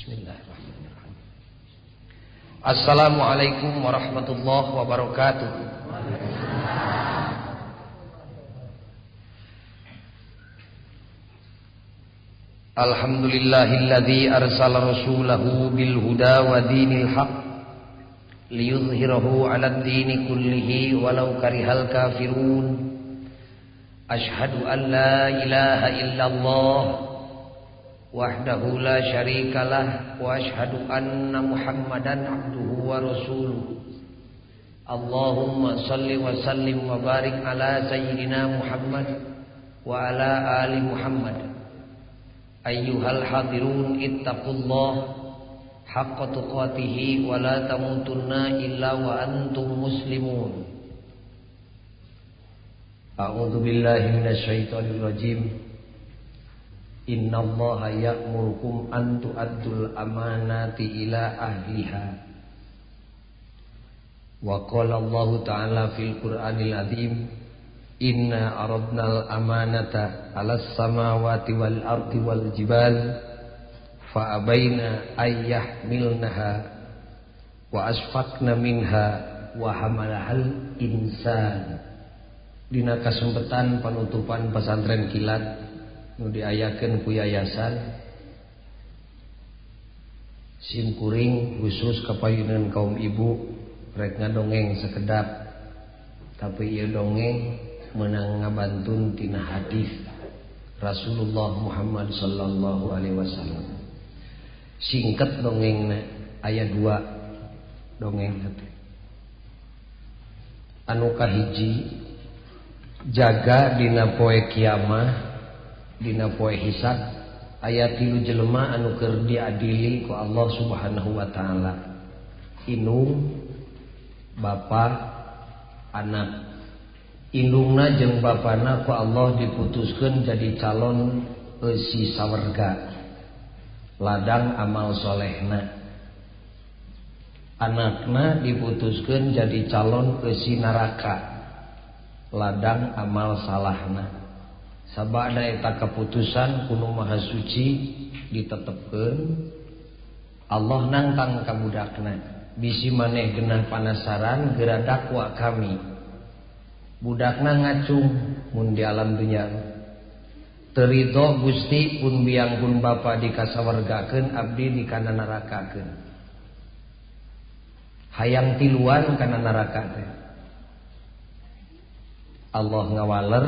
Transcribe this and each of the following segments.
Bismillahirrahmanirrahim. Assalamualaikum warahmatullahi wabarakatuh. Alhamdulillahilladzi arsala rasulahu bil huda wa dinil haqq liyudhhirahu 'alad dini kullihi walau karihal kafirun. Ashhadu an la ilaha illallah wahdahu la syarikalah wa ashhadu anna Muhammadan abduhu wa rasuluh. Allahumma salli wa sallim wa barik ala sayyidina Muhammad wa ala ali Muhammad. Ayyuhal hadirun ittaqullah haqqa tuqatihi wa la tamutunna illa wa antum muslimun. A'udzu billahi minasyaitonir rajim. Innallaha ya'murukum an tu'addul amanati ila ahliha. Wa qala Allahu ta'ala fil Qur'anil azim, inna aradnal amanata 'alas samawati wal ardi wal jibal fa abaina ay yahmilnaha wa asfaqna minha wa hamalahal insan. Dina kasempetan panutupan pesantren kilat nu diayakeun ku yayasan simkuring khusus kapayunan kaum ibu rek ngadongeng sekedap, tapi ieu dongeng menang ngabantun tina hadis Rasulullah Muhammad sallallahu alaihi wasallam. Singkat dongengna, aya dua dongeng teh. Anu kahiji, jaga dina poe kiamah, dina poe hisab, aya tilu jelema anu keur diadili ku Allah Subhanahu wa taala. Indung, bapa, anak. Indungna jeung bapana ku Allah diputuskeun jadi calon eusi sawarga, ladang amal solehna. Anakna diputuskeun jadi calon eusi neraka, ladang amal salahna. Sabada eta keputusan kuno maha suci ditetepkeun, Allah nangtang ka budakna, bisi maneh genah panasaran geura dakwa kami. Budakna ngacung mun di alam dunya. Teu ridho Gusti pun biang pun bapa dikasawargakeun, abdi dikana nerakakeun. Hayang tiluan kana neraka teh. Allah ngawaler,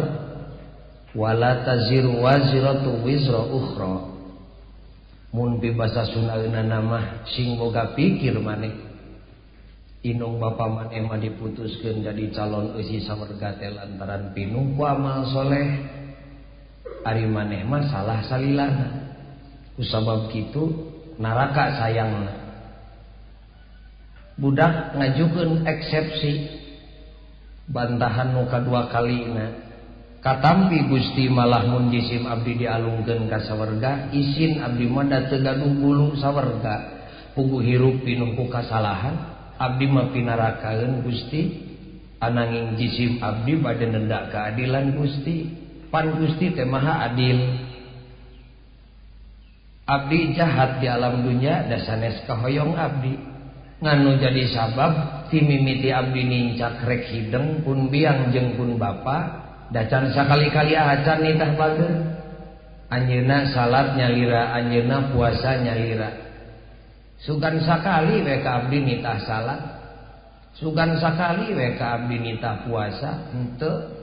wala taziru waziratu wizra ukhra. Mun bibasa sunaeunana mah sing boga pikir maneh. Indung bapa maneh mah diputuskeun jadi calon eusi sawarga teh lantaran pinuh ku amal soleh. Ari maneh mah salah salilana. Ku sabab kitu neraka sayangna. Budak ngajukeun eksepsi bantahan nu kadua kalina. Katampi Gusti malah mun jisim abdi dialungkeun ka sawarga, isin abdi mah da teu gaduh bulu sawarga. Puguh hirup pinuh ku kasalahan, abdi mah pinarakaeun Gusti. Ananging jisim abdi bade nendak keadilan Gusti. Pan Gusti teh maha adil. Abdi jahat di alam dunya da sanes kahoyong abdi. Nganu jadi sabab ti mimiti abdi nincak rek hideng pun biang jeung pun bapa. Dacan sakali-kali acan nitah bager. Anjeunna salat nyalira, anjeunna puasa nyalira. Sugan sakali we ka abdi nitah salat, sugan sakali we ka abdi nitah puasa, henteu.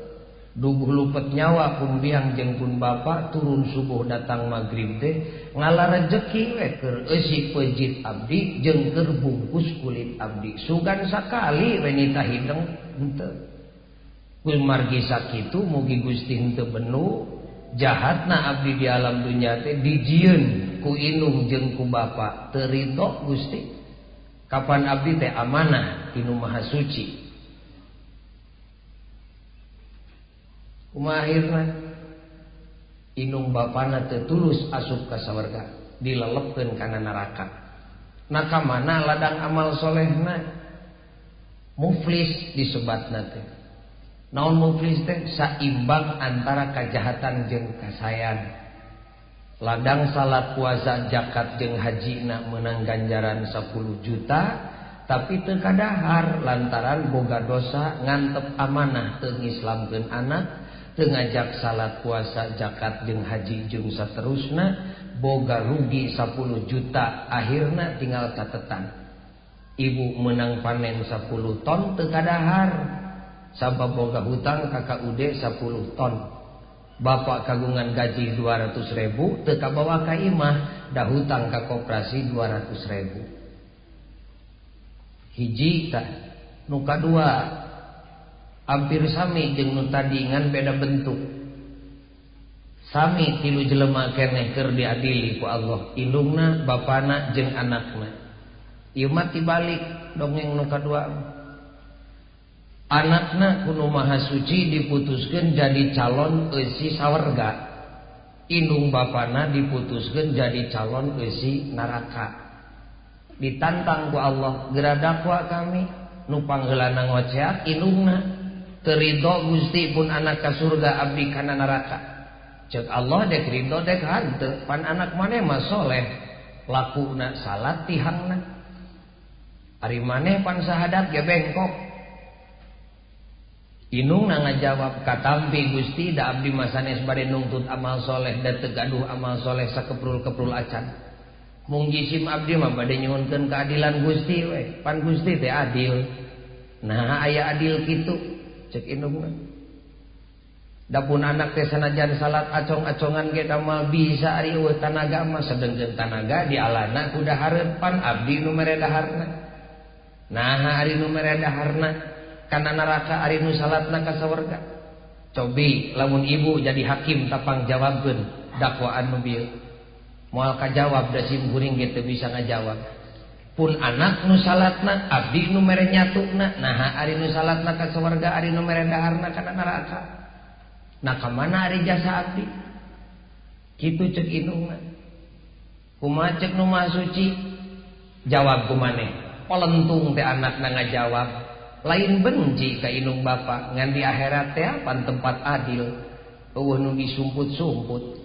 Duguh lupet nyawa pun biang jeung pun bapa, turun subuh datang magrib teh ngala rejeki we keur eusi pejit abdi jeung keur bungkus kulit abdi. Sugan sakali we nitah hideng, henteu. Kumargi sakitu mugi Gusti henteu benu jahatna abdi di alam dunya teh dijieun ku indung jeung ku bapa. Teu ridho Gusti. Kapan abdi teh amanah tinu Maha Suci. Kumaha akhirna? Indung bapana teu tulus asup ka sawarga, dilelepkeun kana neraka. Nah ka mana ladang amal solehna? Muflis disebatna teh. Naon muflis teh? Saimbang antara kejahatan jeung kasayan. Ladang salat puasa zakat jeung hajina menang ganjaran 10 juta tapi teu kadahar lantaran boga dosa ngantep amanah teu ngislamkeun anak, teu ngajak salat puasa zakat jeung haji jeung saterusna, boga rugi 10 juta akhirna tinggal catetan. Ibu menang panen 10 ton teu kadahar sabab boga hutang ka KUD 10 ton. Bapak kagungan gaji 200.000 teu kabawa ka imah da hutang ka koperasi 200.000. Hiji tah nu kadua hampir sami jeung nu tadi ngan beda bentuk. Sami tilu jelema keneh keur diadili ku Allah, indungna, bapana jeung anakna. Ieu mah tibalik dongeng nu kadua. Anakna ku nu maha suci diputuskeun jadi calon eusi sawarga. Indung bapana diputuskeun jadi calon eusi neraka. Ditantang ku Allah, geura dakwa kami nu pangheulana ngoceak indungna. Teu ridho Gusti pun anak ka surga abdi kana neraka. Ceuk Allah dek ridho dek henteu, pan anak maneh mah soleh, lakuna salat tihangna. Ari maneh pan sahadat ge bengkok. Inung na ngajawab katampi Gusti da abdi mah sanes bade nungtut amal soleh da teu gaduh amal soleh sakeprul-keprul acan. Mung jisim abdi mah bade nyuhunkeun keadilan Gusti we, pan Gusti teh adil. Nah aya adil kitu ceuk indungna. Da pun anak teh sanajan salat acong-acongan ge da moal bisa ari eueuh tanaga mah sedengkeun tanaga dialana ku dahareun pan abdi nu mere daharna. Nah ari nu mere daharna kana neraka ari nu salatna ka sawarga. Cobi lamun ibu jadi hakim tapang jawabkeun dakwaan nu bieu. Moal kajawab da sim kuring ge teu bisa ngajawab. Pun anak nu salatna abdi nu mere nyatuna, naha ari nu salatna ka sawarga ari nu mere daharna kana neraka. Nah ka mana ari jasa abdi? Kitu ceuk indungna. Kumaha ceuk nu maha suci? Jawab ku maneh. Polentung teh anakna ngajawab. Lain benci ka indung bapa ngan di akhirat teh pan tempat adil eueuh nu disumput-sumput.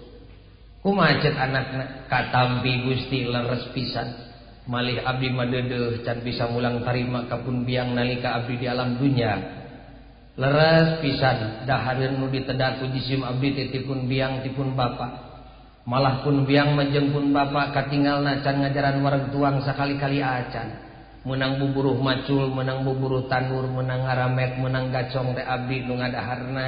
Kumaha ceuk anakna? Katampi Gusti leres pisan malih abdi mah deudeuh can bisa mulang tarima ka pun biang nalika abdi di alam dunya. Leres pisan dahareun nu diteda ku jisim abdi teh tipun biang tipun bapa. Malah pun biang mah jeung pun bapa katinggalna can ngajaran wareg tuang sakali-kali acan. Menang buburuh macul, menang buburuh tanur, menang ngaramet, menang gacong teh abdi nu ngadaharna.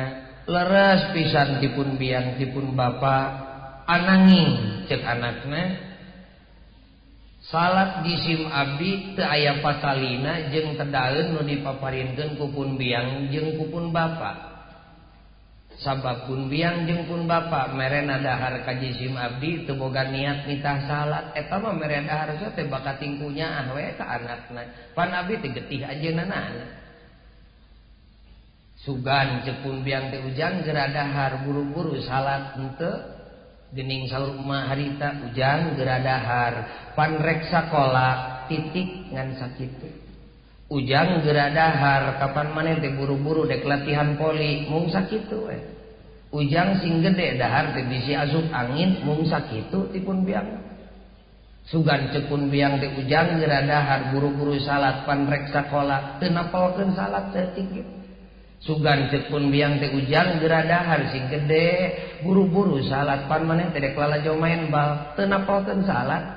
Leres pisan tipun biang tipun bapa. Ananging ceuk anakna salat jisim abdi teu aya patalina jeung tedaeun nu dipaparinkeun ku pun biang jeung ku pun bapa. Sabab pun biang jeung pun bapa merena dahar ka jisim abdi teu boga niat nitah salat. Eta mah mere dahar teh bakating kunyaah we ka anakna. Pan abdi teh getih ajeunana. Sugan ceuk pun biang teh ujang geura dahar buru-buru salat henteu. Gening saur emak harita ujang geura dahar pan rek sakola titik ngan sakitu. Ujang geura dahar kapan maneh teh buru-buru dek latihan poli mung sakitu we. Ujang sing gede dahar teh bisi asup angin mung sakitu tipun biang. Sugan ceuk pun biang teh ujang geura dahar buru-buru salat pan rek sakola teu napalkeun salat saeutik ge. Sugan ceuk pun biang teh ujang geura dahar sing gede buru-buru salat pan maneh teh dek lalajo main bal teu napalkeun salat.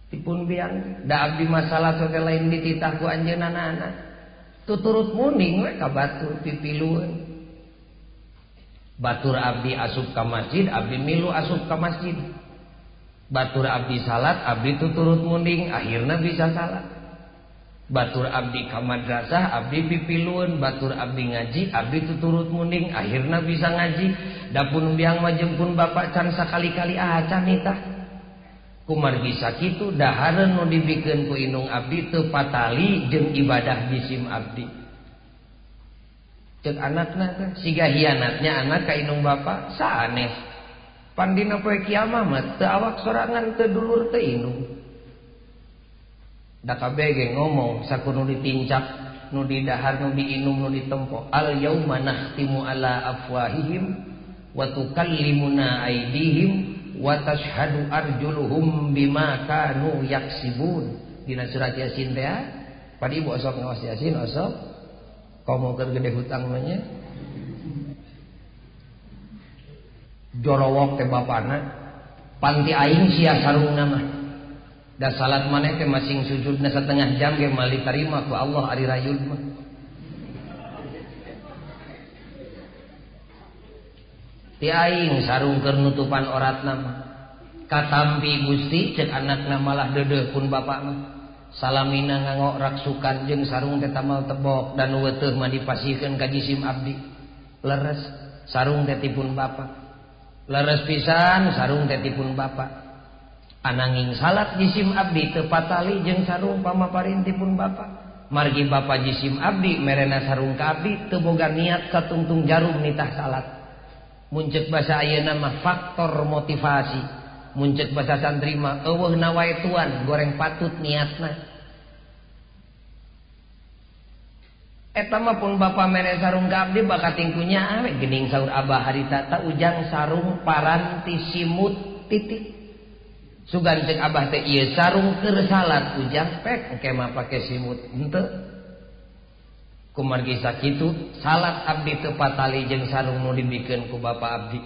Tipun biang da abdi mah salat teh lain dititah ku anjeunna. Tuturut muning we ka batur pipilueun. Batur abdi asup ka masjid, abdi milu asup ka masjid. Batur abdi salat, abdi tuturut munding, akhirna bisa salat. Batur abdi ka madrasah, abdi pipilueun. Batur abdi ngaji, abdi tuturut munding, akhirna bisa ngaji. Da pun biang mah jeung pun bapak can sakali-kali acan nitah. Kumargi sakitu dahareun nu dibikeun ku indung abdi teu patali jeung ibadah jisim abdi. Ceuk anakna teh siga hianatnya anak ka indung bapa sanes. Pan dina poe kiamah mah teu awak sorangan teu dulur teu indung. Da kabeh ge ngomong sakur nu ditincak, nu didahar, nu diinum, nu ditempo. Al yauma nakhtimu ala afwahihim Wa tukallimuna aydihim wa tashhadu arjuluhum bima kanu yaksibun. Dina surat Yasin teh, pada ibu osok ngawas Yasin osok komo keur gede hutang mah nya. Jorowok teh bapana panti aing sia sarungna mah. Da salat maneh teh masing sujudna setengah jam ge moal ditarima ku Allah ari rayud mah. Ti aing sarung keur nutupan oratna mah. Katampi Gusti ceuk anakna malah deudeuh pun bapak mah. Salamina nganggo raksukan jeung sarung teh tamal tebok dan weteuh mah dipasihkeun ka jisim abdi. Leres sarung teh tipun bapak. Leres pisan sarung teh tipun bapak. Ananging salat jisim abdi teu patali jeung sarung pamaparin tipun bapak. Margi bapak jisim abdi merena sarung ka abdi teu boga niat katungtung jarum nitah salat. Muncet basa ayeuna mah faktor motivasi. Muncet basa santri mah eueuh nawaituan goreng patut niatna. Eta mah pun bapa mere sarung ka abdi bakating kunya we geuning saur abah harita ta ujang sarung paranti simut titik. Sugan ceuk abah teh ieu sarung keur salat ujang pek engke mah pake simut henteu. Kumargi sakitu salat abdi teu patali jeung sarung nu dibikeun ku bapa abdi.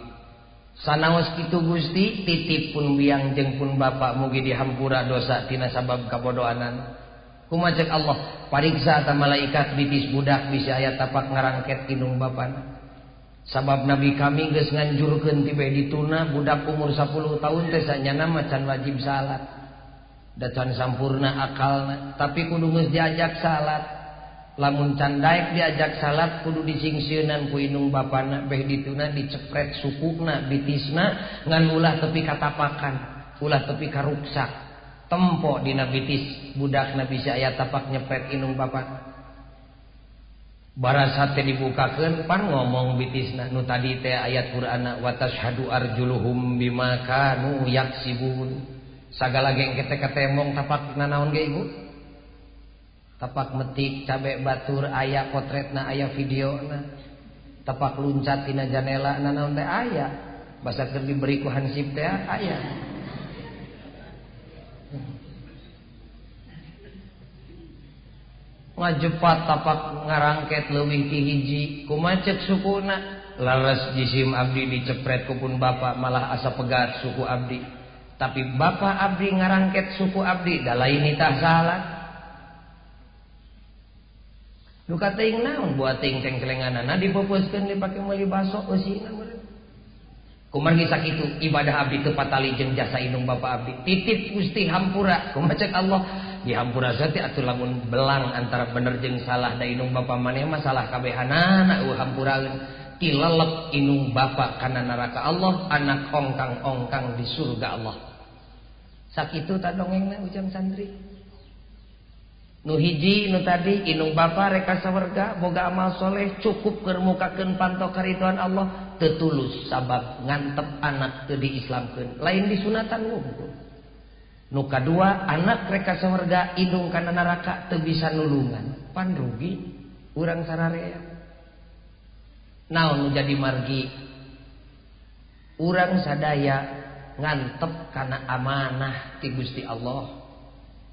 Sanaos kitu Gusti titip pun biang jeung pun bapa mugi dihampura dosa tina sabab kabodohanan. Kumaha ceuk Allah pariksa ta malaikat bitis budak bisa aya tapak ngarangket indung bapana. Sabab nabi kami geus nganjurkeun ti bae dituna budak umur 10 tahun teh sanyana mah can wajib salat. Da can sampurna akalna tapi kudu geus diajak salat. Lamun can daek diajak salat kudu disingsieunan ku indung bapana beh dituna dicepret sukuna bitisna ngan ulah tepi katapakan, ulah tepi karuksak. Tempo dina bitis budakna bisa aya tapak nyepret indung bapana. Barasat teh dibukakeun pan ngomong bitisna nu tadi teh ayat Qur'anna wa tashhadu arjuluhum bima kanu yaksibun. Sagala ge engke teh katemong tapak nanaon ge ibu? Tapak metik cabe batur aya potretna aya videona. Tapak luncat tina janela nanaon teh aya. Basa keur diberi ku hansip teh aya. Ngajepat tapak ngarangket leuwih ti hiji kumaha ceuk sukuna laras jisim abdi dicepret ku pun bapa malah asa pegat suku abdi tapi bapa abdi ngarangket suku abdi da lain nitah salat duka teuing naon buat teuing cengcelenganana dipoposkeun dipake meuli baso eusina meureun. Kumargi sakitu ibadah abdi teu patali jeung jasa indung bapa abdi titip Gusti hampura kumaha ceuk Allah dihampura teh atuh lamun belang antara bener jeung salah da indung bapa maneh mah salah kabehanana eueuh hampuraeun tilelep indung bapa kana neraka Allah anak ongkang-ongkang di surga Allah. Sakitu ta dongengna ujang santri. Nu hiji nu tadi indung bapa rek ka sawarga boga amal soleh cukup keur mukakeun panto karituan Allah teu tulus sabab ngantep anak teu diislamkeun lain disunatan wungkul. Nu kadua anak rek ka sawarga indung kana neraka teu bisa nulungan pan rugi urang sararea. Naon nu jadi margi urang sadaya ngantep kana amanah ti Gusti Allah.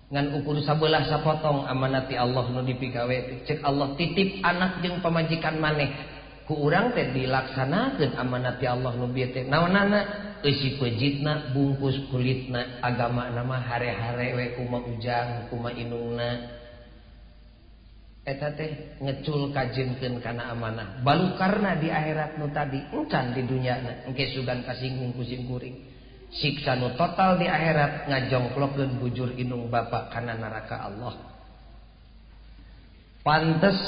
Ngan ukur sabelah sapotong amanah ti Allah nu dipigawe cek Allah titip anak jeung pamajikan maneh ku urang teh dilaksanakeun amanah ti Allah nu bieu teh naonana eusi peujitna bungkus kulitna agama nama hare-hare we kuma ujang kuma indungna eta teh ngecul kajeunkeun kana amanah balukarna di akhirat nu tadi encan di dunyana engke sugan kasinggung ku simkuring. Siksa nu total di akhirat ngajongklokeun bujur indung bapa kana neraka Allah. Pantes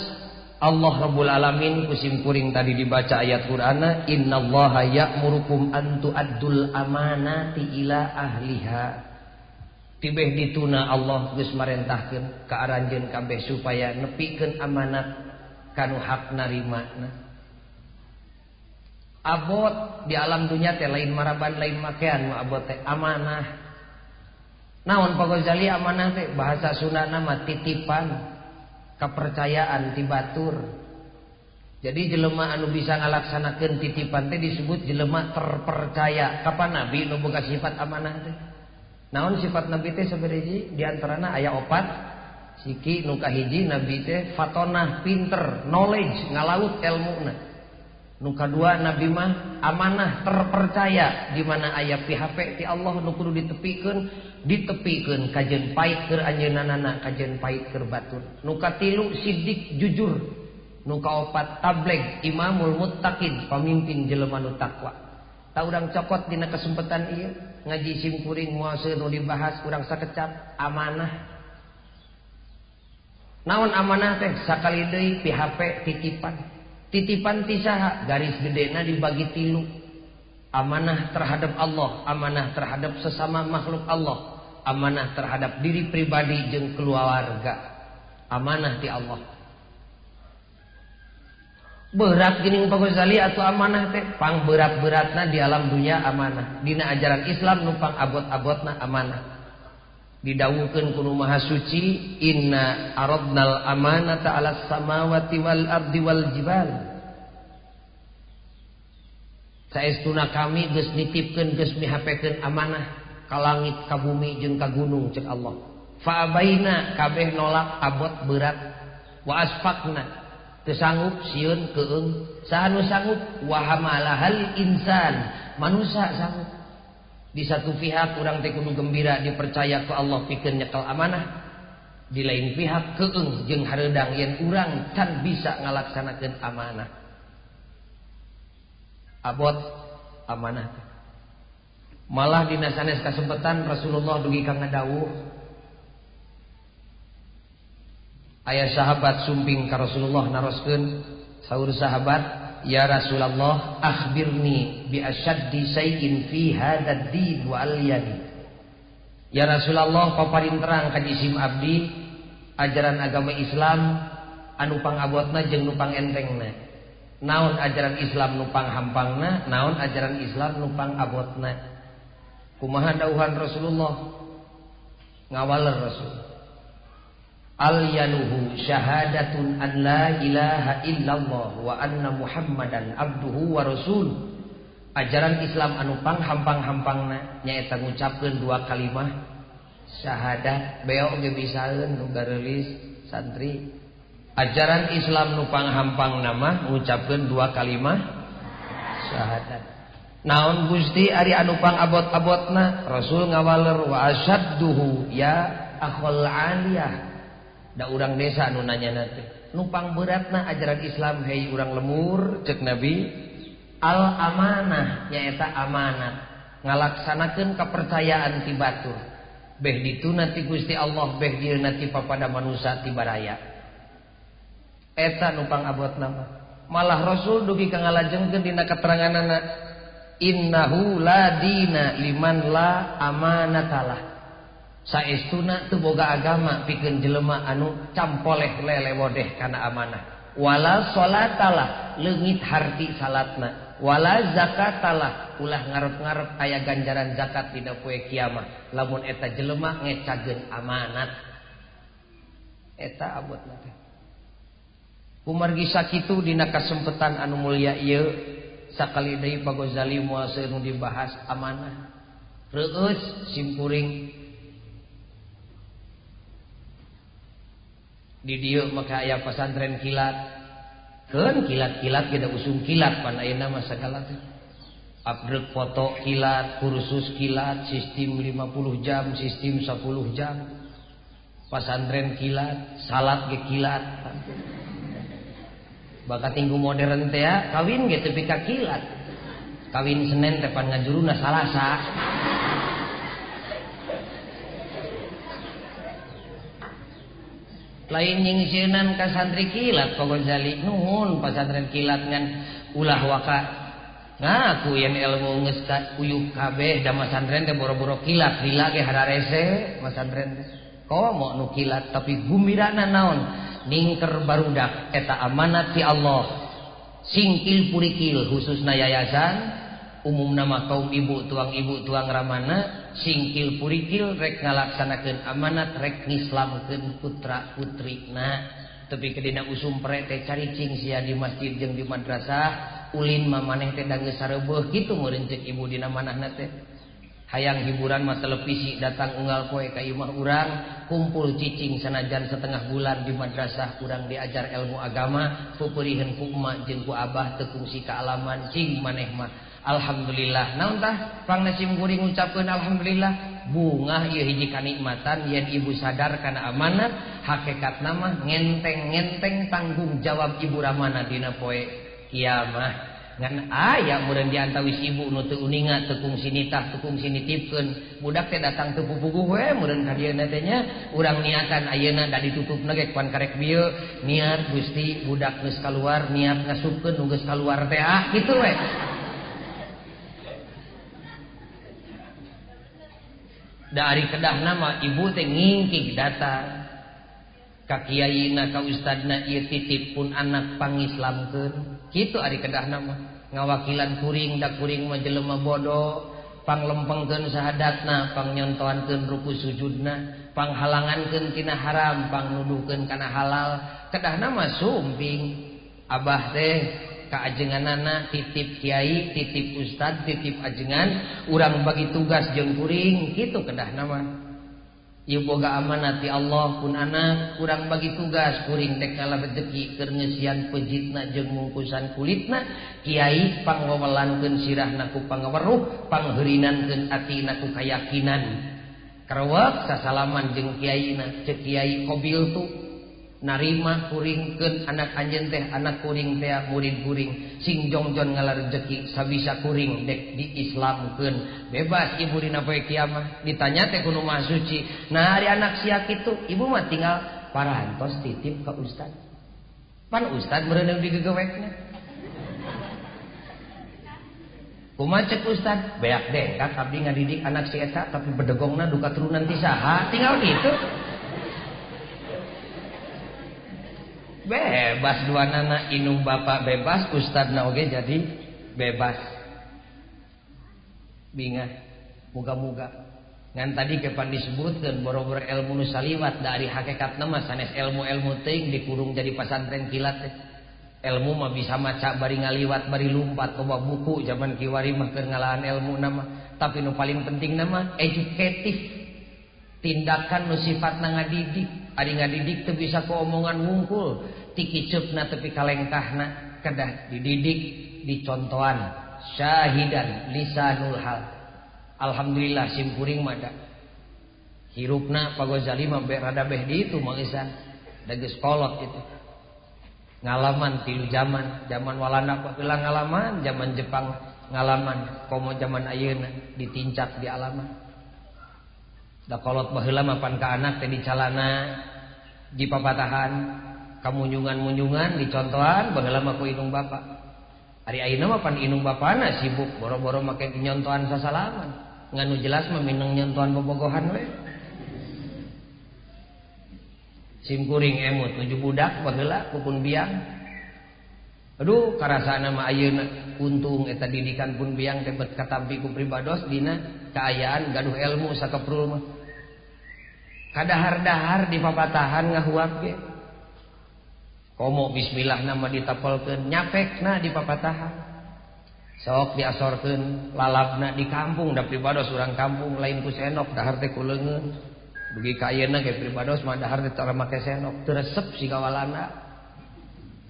Allah Rabbul Alamin ku simkuring tadi dibaca ayat Qur'ana innallaha ya'murukum an tu'addul amanati ila ahliha. Tibeh dituna Allah geus marentahkeun ka aranjeun kabeh supaya nepikeun amanat kanu hak narimana. Abot di alam dunia teh lain maraban lain makean nu abot teh amanah. Naon Pak Ghazali amanah teh bahasa Sunda nama titipan kepercayaan ti batur. Jadi jelema anu bisa ngalaksanakeun titipan teh disebut jelema terpercaya. Kapan nabi nu boga sifat amanah teh? Naon sifat nabi teh sabaraha? Di antarana aya opat. Siki nu kahiji nabi teh fatonah, pinter, knowledge, ngalaut elmuna. Nu kadua nabi mah amanah, terpercaya. Di mana aya PHP ti Allah nu kudu ditepikeun, ditepikeun kajeun pait keur anjeunna, kajeun pait keur batur. Nu katilu sidik, jujur. Nu kaopat tabligh, imamul muttaqin, pamimpin jelema nu takwa. Ta urang cokot dina kesempatan ieu ngaji simkuring moal seueur nu dibahas, urang sakecap amanah. Naon amanah teh? Sakali deui PHP titipan. Titipan ti saha? Garis gedena dibagi tilu. Amanah terhadap Allah, amanah terhadap sesama makhluk Allah, amanah terhadap diri pribadi jeung keluarga. Amanah ti Allah. Berat geuning Pak Ghazali atau amanah teh? Pang berat-beratna di alam dunia amanah. Dina ajaran Islam nu pang abot-abotna amanah. Didawuhkeun ku Nu Maha Suci, inna aradnal amanata 'alas samawati wal ardi wal jibal. Saestuna kami geus nitipkeun, geus mihapekeun amanah ka langit, ka bumi jeung ka gunung cek Allah. Fa abaina, kabeh nolak abot berat. Wa asfaqna, teu sanggup, sieun, keung. Saha nu sanggup? Wa hamalahal insan, manusia sanggup. Di satu pihak urang teh kudu gembira dipercaya ku Allah pikeun nyekel amanah. Di lain pihak keung jeung hareudang yen urang can bisa ngalaksanakeun amanah. Abot amanah. Malah dina sanes kasempetan Rasulullah dugi ka ngadawuh, aya sahabat sumping ka Rasulullah naroskeun, saur sahabat, ya Rasulullah, akhbirni bi asyaddi syai'in fi hadzal din wa alyani. Ya Rasulullah, paparin terang ka jisim abdi ajaran agama Islam anu pangabotna jeung nu pangentengna. Naon ajaran Islam nu panghampangna, naon ajaran Islam nu pangabotna. Kumaha dawuhan Rasulullah? Ngawaler Rasul. Alyanuhu syahadatun an la ilaha illallah wa anna muhammadan abduhu wa rasul. Ajaran Islam anu panghampang-hampangna nyaeta ngucapkeun dua kalimah syahadat. Beo ge bisaeun nu gareulis santri. Ajaran Islam nu panghampangna mah ngucapkeun dua kalimah syahadat. Naon Gusti ari anu pangabot-abotna? Rasul ngawaler wa asyadduhu ya akhul aliyah. Da urang desa nu nanya teh, nu pangberatna ajaran Islam hei urang lemur cek Nabi, al amanah, nyaeta amanat, ngalaksanakeun kepercayaan ti batur. Beh dituna ti Gusti Allah, beh dieuna ti papada manusa ti baraya. Eta nu pangabotna mah. Malah Rasul dugi ka ngalajengkeun dina keteranganana, innahu la dina liman la amanatalah. Saestuna teu boga agama pikeun jelema anu campoleh lelewodeh kana amanah. Wala salatalah, leungit harti salatna. Wala zakatalah, ulah ngarep-ngarep aya ganjaran zakat dina poe kiamah lamun eta jelema ngecageun amanat. Eta abotna teh. Kumargi sakitu dina kasempetan anu mulia ieu sakali deui Pak Ghazali moal seueur nu dibahas amanah. Reueus simkuring di dieu maka aya pesantren kilat. Keun kilat-kilat ge da usum kilat pan ayeuna mah sagala teh. Upgrade foto kilat, kursus kilat, sistem 50 jam, sistem 10 jam. Pesantren kilat, salat ge kilat. Bakat tinggu modern teh ya, kawin ge tepi ka kilat. Kawin Senin teh pan ngajuruna Salasa. Lain nyingsieunan ka santri kilat Pak Ghazali, nuhun pasantren kilat ngan ulah waka ngaku yen ilmu geus ka uyup kabeh da masantren teh boro-boro kilat lila ge hararese masantren teh. Komo nu kilat tapi gumirana naon ningker barudak eta amanat ti Allah. Singkil purikil khususna yayasan umumna mah kaum ibu tuang ramana singkil purikil rek ngalaksanakeun amanat rek ngislamkeun putra putrina. Tepi ke dina usum pere teh caricing sia di masjid jeung di madrasah ulin mah maneh teh da geus sareubeuh kitu meureun ceuk ibu dina manahna teh. Hayang hiburan mah televisi datang unggal poe ka imah urang kumpul cicing sanajan setengah bulan di madrasah urang diajar ilmu agama pupuriheun ku emak jeung ku abah teu kungsi kaalaman cing maneh mah. Alhamdulillah. Naon tah pangna sim kuring ngucapkeun alhamdulillah bungah ieu hiji kanikmatan yen ibu sadar kana amanat hakikatna mah ngenteng-ngenteng tanggung jawab ibu ramana dina poe kiamah. Ngan aya meureun di antawis ibu nu teu uninga teu kungsi nitah teu kungsi nitipkeun budak teh datang teu pupuguh we meureun ka dieuna teh nya urang niatan ayeuna da ditutupna ge pan karek bieu niat Gusti budak geus kaluar niat ngasupkeun nu geus kaluar teh ah kitu we. Dari kedah nama ibu teh ngingkig datang ka kiaina ka ustadna ieu titip pun anak pangislamkeun kitu ari kedah nama ngawakilan kuring da kuring mah jelema bodoh panglempengkeun sahadatna pangnyontoankeun ruku sujudna panghalangankeun tina haram pangnuduhkeun kana halal kedah nama sumping abah teh kaajenganana titip kiai titip ustad titip ajengan urang bagi tugas jeung kuring kitu kedah nama ieu boga amanat ti Allah pun anak urang bagi tugas kuring teh ngala rezeki keur ngeusian pejitna jeung mungkusan kulitna kiai pangwewelankeun sirahna ku pangaweruh pangheurinan atina ku kayakinan karewek sasalaman jeung kiaina ceuk kiai qabil tu narima kuringkeun anak anjeun teh anak kuring teh murid kuring sing jongjon ngala rejeki sabisa kuring dek diislamkeun bebas ibu dina poe kiamah ditanya teh ku nu maha suci nah ari anak sia kitu ibu mah tinggal parantos titip ka ustad pan ustad meureun digegewekna kumaha ceuk ustad beak dengkak abdi ngadidik anak si eta tapi bedegongna duka turunan ti saha tinggal kitu. Bebas dua nana inung bapak bebas ustadna oge jadi bebas bingah muga-muga ngan tadi kepan disebutkeun boro-boro ilmu nu saliwat da ari hakikatna mah sanes ilmu-ilmu teuing dikurung jadi pasantren kilat teh ilmu mah bisa maca bari ngaliwat bari lumpat coba buku zaman kiwari mah keur ngalahan ilmu nama tapi nu paling penting nama edukatif tindakan nu sifatna ngadidik ari ngadidik teu bisa ku omongan wungkul tikiceupna tepi kalengkahna kedah dididik dicontohan syahidan lisanul hal. Alhamdulillah simkuring mah da hirupna Pak Gozali mah rada beh di itu Mang Isan da geus kolot itu ngalaman tilu zaman zaman Walanda baheula ngalaman zaman Jepang ngalaman komo zaman ayeuna ditincak di alaman da kolot baheula mah pan ka anak teh dicalana di papatahan kamunyungan-munyungan dicontohan baheula mah ku indung bapa. Ari ayeuna mah pan indung bapana sibuk boro-boro make nyontohan sasalaman. Ngan nu jelas mah mineng nyontohan bobogohan we. Sim kuring emut nuju budak baheula ku pun biang. Aduh karasana mah ayeuna untung eta didikan pun biang teh bet katampi ku pribados dina kaayaan gaduh ilmu sakaprul mah. Kadahar-dahar di papatahan ngahuap ge. Komo bismillah nama ditapelkeun nyapekna di papatahan. Sok diasorkeun lalabna di kampung da pribados urang kampung lain ku senok dahar teh ku leungeun. Dugi ka ayeuna ge pribados mah dahar teh tara make senok teu resep siga walanda.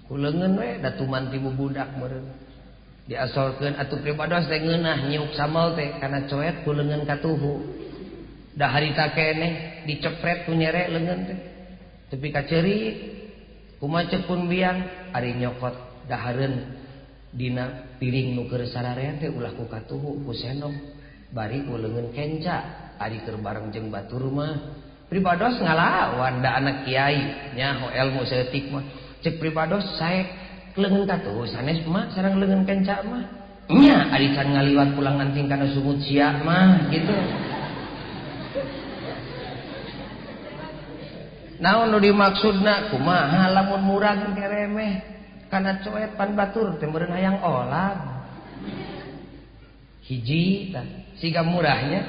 Ku leungeun we da tuman ti bubudak meureun. Diasorkeun atuh pribados teh ngeunah nyiuk sambal teh kana coet ku leungeun katuhu. Da harita keneh dicepret ku nyere leungeun teh. Tepi ka ceurik kumaha ceuk pun biang ari nyokot dahareun dina piring nu keur sararea teh ulah ku katuhu ku senok bari ku leungeun kenca ari keur bareng jeung batur mah pribados ngalawan da anak kiai nyaho ilmu saeutik mah ceuk pribados saek leungeun katuhu sanes mah sareng leungeun kenca mah nya ari can ngaliwat pulang anting kana sungut sia mah gitu. Naon nu dimaksudna kumaha lamun murag keremeh kana coet pan batur teh meureun hayang olag. Hiji tah siga murahnya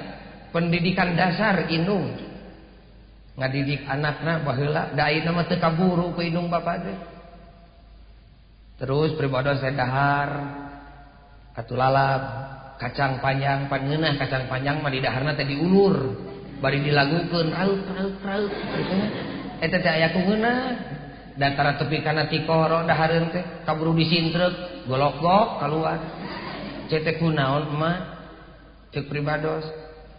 pendidikan dasar indung. Ngadidik anakna baheula da ayeuna mah teu kaburu ku indung bapa teh. Terus pribados teh dahar atuh lalap kacang panjang pan ngeunah kacang panjang mah di daharna teh diulur bari dilagukeun rauk rauk rauk kitu nya. Eta teh aya ku ngeunah datara tepi kana tikoro dahareun teh kaburu disintreuk golok-gok kaluar. Ceu teh kunaon emak ceuk pribados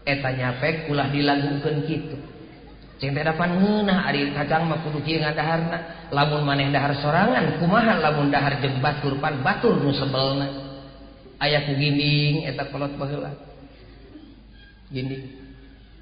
eta nyapek ulah dilagukeun kitu. Cing teh dapan ngeunah ari kacang mah kudu kieu ngadaharna. Lamun maneh dahar sorangan kumaha lamun dahar jeung batur pan batur nu sebelna. Aya ku ginding eta kolot baheula. Ginding.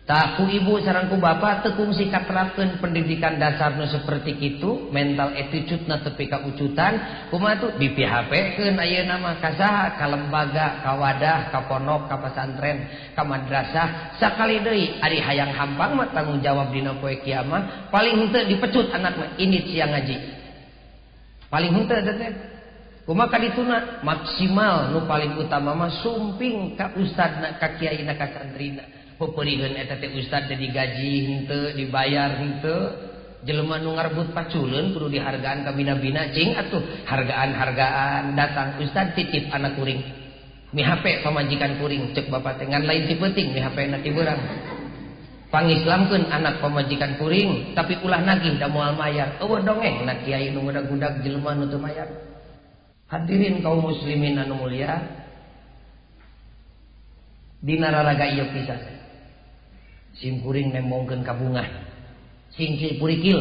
Tah ku ibu sareng ku bapa teu kungsi katerapkeun pendidikan dasar nu seperti kitu, mental attitude-na tepi ka ucutan, kumaha tuh di PHP-keun ayeuna mah ka saha, ka lembaga, ka wadah, ka pondok, ka pesantren, ka madrasah. Sakali deui ari hayang hampang mah tanggung jawab dina poe kiamat, paling henteu dipecut anak mah indit sia ngaji. Paling henteu teh. Kumaha kadituna maksimal nu paling utama mah sumping ka ustadna, ka kiaina, ka santrina. Peperiheun eta teh ustad teh digaji henteu, dibayar henteu, jelema nu ngarbut paculeun kudu dihargaan ka bina-bina cing atuh hargaan-hargaan datang ustad titip anak kuring. Mi HP pamajikan kuring ceuk bapa teh ngan lain ti peuting mi HP na ti beurang. Pangislamkeun anak pamajikan kuring tapi ulah nagih da moal mayar. Eueuh dongeng na kiai nu ngudag-ngudag jelema nu teu mayar. Hadirin kaum muslimin anu mulia, dina raraga ieu kisah sim kuring nembongkeun ka bungah singkil purikil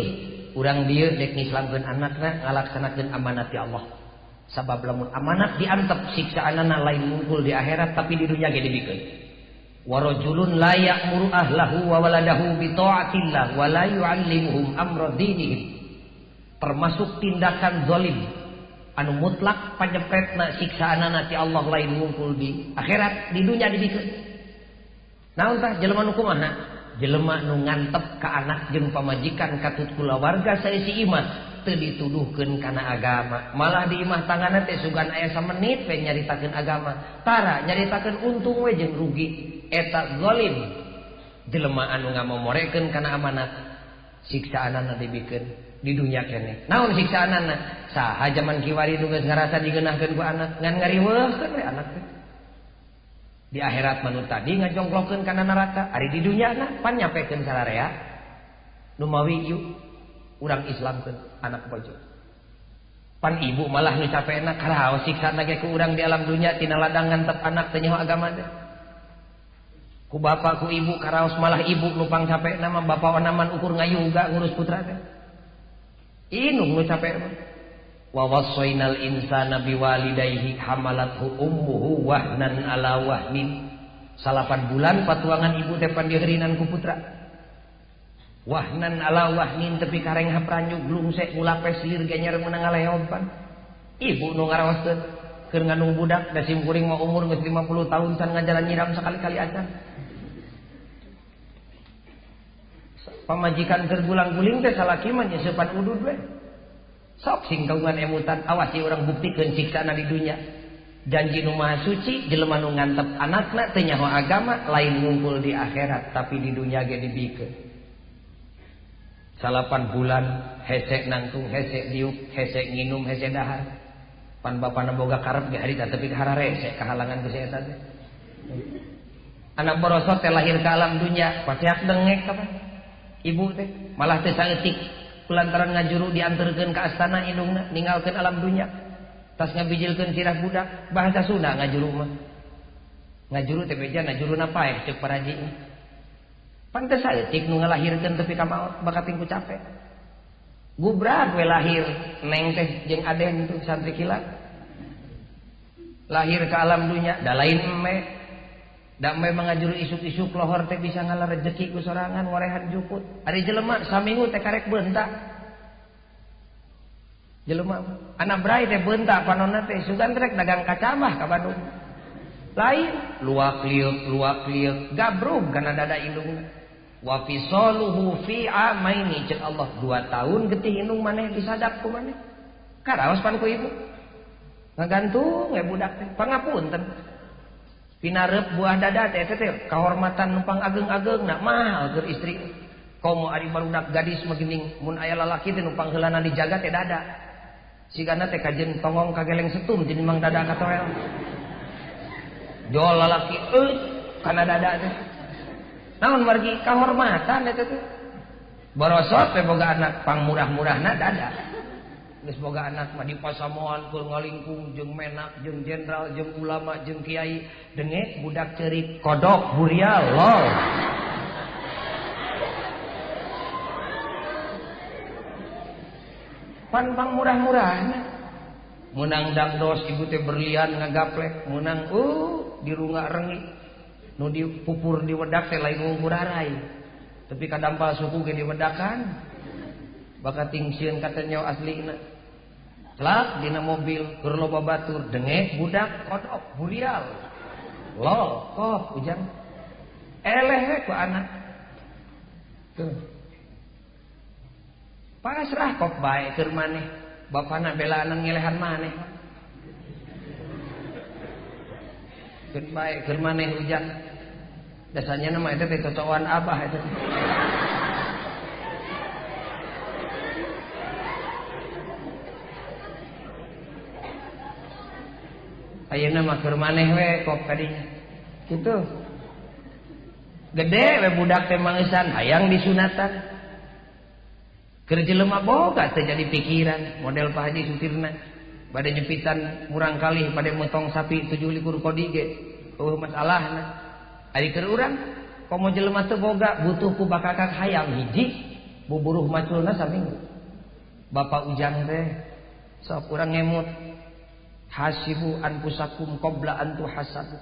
urang dieu dek ngislamkeun anakna ngalaksanakeun amanat ti Allah. Sabab lamun amanat diantep siksaanana lain mungkul di akhirat tapi di dunya ge dibikeun. Wa rajulun la ya'muru ahlahu wa waladahu bi ta'atillah wa la yu'allimuhum amra dinihim. Termasuk tindakan zalim anu mutlak panyepretna siksaanana ti Allah lain mungkul di akhirat, di dunya dibikeun. Naon tah jelema nu kumaha? Jelema nu ngantep ka anak jeung pamajikan katut kulawarga saeusi imah teu dituduhkeun kana agama. Malah di imah tanganna teh sugan aya samenit we nyaritakeun agama. Tara nyaritakeun untung we jeung rugi. Eta zalim. Jelema anu ngamomorekeun kana amanat siksaanana dibikeun di dunya keneh. Naon siksaanana? Saha jaman kiwari nu geus ngarasa digeunahkeun ku anak ngan ngariweuhkeun we anak teh. Di akhirat manu tadi ngajongklokkeun kana neraka, ari di dunya na pan nyapekeun sararea. Nu mawi yuk urang Islamkeun anak bojo. Pan ibu malah nu capekna karaos siksana ge ku urang di alam dunya tina ladang ngantep anak teu nyaho agama teh. Ku bapak ku ibu karaos malah ibu nu pang capekna mah bapak onaman ukur ngayuga ngurus putra teh. Inung nu capek mah. Wa wassaynal insana biwalidayhi hamalathu ummuhu wahnan ala wahnin. 8 bulan patuangan ibu teh pandiherinan ku putra. Wahnan ala wahnin tepi kareng hapranyu glungsek mulapes lir genyer meunang ngaleopan. Ibu nu ngaraoskeun keur ngandung budak da sim kuring mah umur geus 50 tahun can ngajaran nyiram sakali-kali acan. Pamajikan keur gulang-guling teh salaki mah nyeusepan udud we. Sok sing kagungan emutan awas ieu urang buktikeun siksana di dunya. Janji nu maha suci jelema nu ngantep anakna teu nyaho agama lain ngumpul di akhirat tapi di dunya ge dibikeun. 8 bulan hese nangtung, hese diuk, hese nginum, hese dahar. Pan bapana boga karep ge harita tapi hararese kahalangan ku si eta teh. Anak borosot teh lahir ka alam dunya, paceak dengek kapan? Ibu teh malah teh saeutik kulantaran ngajuru dianterkeun ka astana indungna ninggalkeun alam dunya tas ngabijilkeun sirah budak bahasa Sunda ngajuru mah ngajuru teh beja ngajuruna paeh ceuk paraji pan teh saeutik nu ngalahirkeun tepi ka maot bakating ku capek gubrak we lahir neng teh jeung aden tuh santri kilat lahir ka alam dunya da lain eme da memang ngajuru isuk-isuk lohor teh bisa ngalah rejeki ku sorangan warehan jukut. Ari jelema saminggu teh karek beunta. Jelema anak brai teh beunta panonna teh sugan rek dagang kacamah ka Bandung. Lain luak liuk gabrug kana dada indungna. Wa fisaluhu fi amaini ceuk Allah 2 tahun getih indung maneh disadap ku maneh. Karaos pan ku ibu. Ngagantung we budak teh pangapunten. Pinarep buah dada teh teh kahormatan numpang ageng-ageng nak mahal keur istri. Komo ari barudak gadis mah geuning mun aya lalaki teh nu pangheulana dijaga teh dada. Sigana teh kajeun tongong kageleng setum tinimbang dada katoel. Jol lalaki euy kana dada teh. Naon margi kahormatan eta teh. Borosot teh boga anak pangmurah-murahna dada. Geus boga anak mah dipasamoan keur ngalingkung jeung menak, jeung jenderal, jeung ulama, jeung kiai, dengek budak ceurik kodok burial lol. Pan pang murah-murahna. Menang dangdos ibu teh berlian ngagaplek, menang dirungak rengi. Nu dipupur diwedak teh lain ngungkurarai. Tapi kadampal suku ge diwedakan. Baka tingsian kata nyawa aslina. Plak dina mobil keur loba batur, dengek budak kodok burial. Lol, koh ujang. Eleh we ku anak. Tuh. Pasrah kok bae keur maneh. Bapana belaan ngelehan maneh. Keur bae keur maneh ujang. Dasarnya nama eta teh cocokan abah eta. Ayeuna mah keur maneh we kok kadinya. Kitu. Gede we budak teh mangeusan hayang disunatan. Keur jelema boga teh jadi pikiran model Pak Haji Sutirna bade nyepitan murang kalih bade motong sapi 27 kodi ge eueuh masalahna. Ari keur urang komo jelema teu boga butuh ku bakakak hayam hiji buburuh maculna saminggu. Bapak Ujang teh sok urang ngemut hasibu anfusakum qabla an tuhasabu.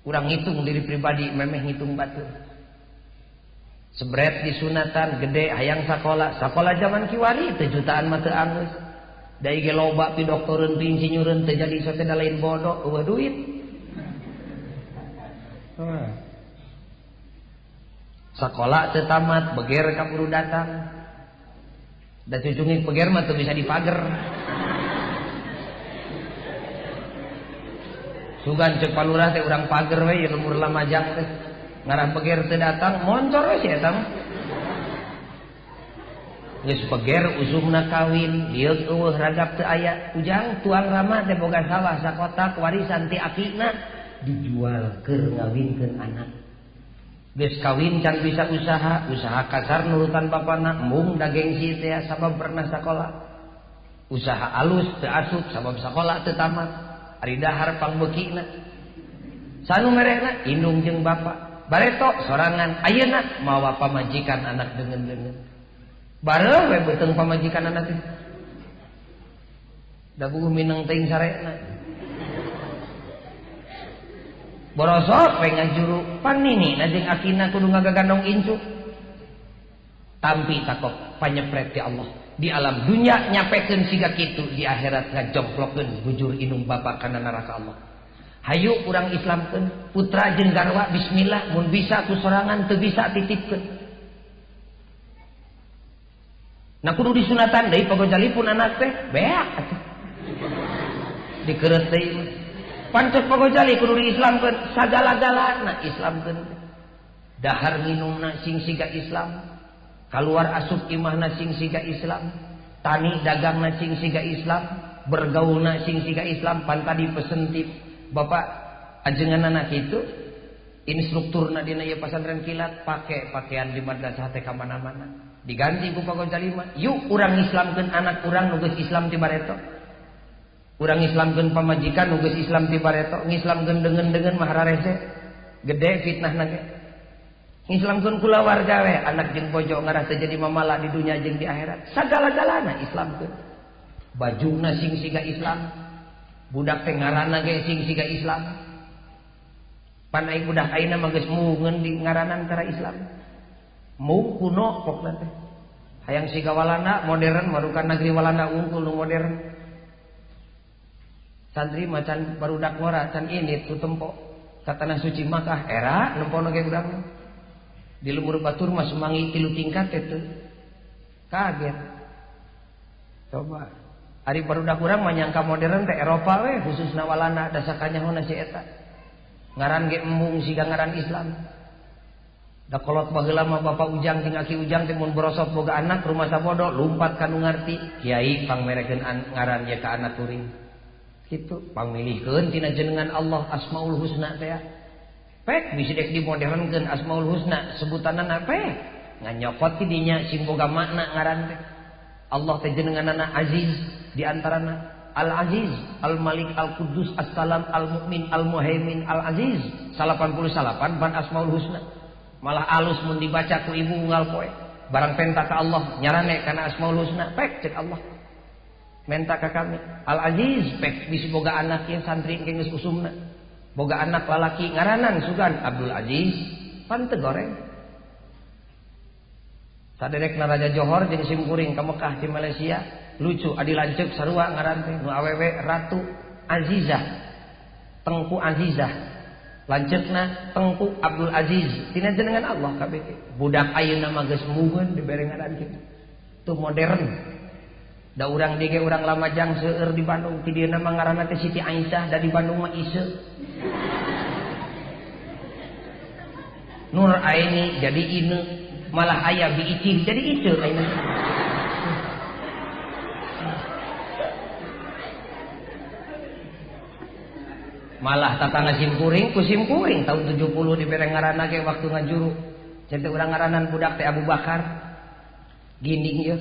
Urang ngitung diri pribadi memeh ngitung batur. Sebret disunatan gede hayang sakola, sakola zaman kiwari teu jutaan mah teu anggeus. Da ge loba pi doktoreun pi insinyureun teu jadi sote da lain bodoh eueuh duit. Sakola teu tamat beger kaburu datang. Da cucungik beger mah teu bisa dipager. Sugan ceuk palurah teh urang pager we ieu lembur lamajang teh. Ngarah beger teu datang moncor we si eta mah. Geus beger usumna kawin, lieuk eueuh ragap teu aya. Ujang tuang rama teh boga sawah sakotak warisan ti akina dijual keur ngawinkeun anak. Geus kawin can bisa usaha, usaha kasar nurutan bapana, embung da gengsi teh sabab pernah sakola. Usaha alus teu asup sabab sakola teu tamat. Ari dahar pangbeukina. Sanu merehna indung jeung bapa. Bareto sorangan ayeuna mawa pamajikan anak deungeun-deungeun. Bareuh we beuteung pamajikan anak teh. Da buguh mineng teuing sarena. Borosot we ngajuru pan nini na jeung akina kudu ngagagandong incu. Tampi takok panyepret ti Allah. Di alam dunya nyapekeun siga kitu, di akhirat ngajongklokeun bujur indung bapa kana neraka Allah. Hayu urang Islamkeun putra jeung garwa bismillah mun bisa ku sorangan teu bisa titipkeun. Nah kudu disunatan deui pagojali pun anak teh beak atuh. Dikeureut deui mah. Pancet pagojali kudu diislamkeun sagala-galana Islamkeun teh. Dahar minumna sing siga Islam, kaluar asup imahna sing siga Islam, tani dagangna sing siga Islam, bergaulna sing siga Islam, pan tadi pesen tip bapak ajengan anak itu instrukturna dina ieu pasantren kilat pake pakaian di madrasah teh ka mana-mana diganti ku Pak mah yuk urang Islamkeun anak urang nu geus Islam ti bareto, urang Islamkeun pamajikan nu geus Islam ti bareto, ngislamkeun deungeun-deungeun mah rarese gede fitnahna ge. Ngislamkeun kulawarga we anak jeung bojo ngarah teu jadi mamala di dunya jeung di akhirat sagala-galana Islamkeun. Bajuna sing siga Islam, budak teh ngaranna ge sing siga Islam. Pan ai budak ayeuna mah geus mungeun di ngaranan cara Islam. Mung kuno pokna teh. Hayang siga Walanda modern marukan negeri Walanda unggul nu modern. Santri mah can barudak ngora can indit ku tempo ka tanah suci Makkah era nempono ge budak. Di lemur batur mah sumangi 3 tingkat teh teu. Kaget. Coba ari barudak urang mah nyangka modern teh Eropa we khususna Walanda dasakanyahona si eta. Ngaran ge embung siga ngaran Islam. Da kolot baheula mah Bapak Ujang jeung Aki Ujang teh mun borosot boga anak rumah sabodo lumpat ka nu ngarti. Kiai pangmerekeun ngaran ye ka anak kuring. Kitu pangmilihkeun tina jenengan Allah Asmaul Husna teh. Pek bisi dek dimodernkeun Asmaul Husna sebutanana pek nganyokot ti dinya sing boga makna ngaran teh. Allah teh jenenganana Aziz di antarana Al-Aziz, Al-Malik, Al-Quddus, As-Salam, Al-Mu'min, Al-Muhaimin, Al-Aziz. 88 ban Asmaul Husna. Malah alus mun dibaca ku ibu unggal poe. Barang penta ka Allah nyarane kana Asmaul Husna, pek cek Allah. Menta ka kami. Al-Aziz pek bisi boga anak ieu santri engke geus usumna. Boga anak lalaki ngaranan sugan Abdul Aziz, pan teu goreng. Saderekna Raja Johor jeung simkuring ka Mekah di Malaysia, lucu adi lanceuk sarua ngaran teh nu awewe Ratu Azizah. Tengku Azizah. Lanceukna Tengku Abdul Aziz. Tina jenengan Allah kabeh. Budak ayeuna mah geus mugeun dibere ngaran kitu. Tuh modern. Da urang dieu ge urang Lamajang seueur di Bandung, ti dieuna mah ngaranna teh Siti Aisyah, da di Bandung mah Ise. Nur Aini jadi Ine, malah aya bi Icih jadi Ice ayeuna. Malah tatangga simkuring ku simkuring tahun 70 dibere ngaranna ge waktu ngajuru. Cenah urang ngaranan budak teh Abu Bakar. Ginding ieu.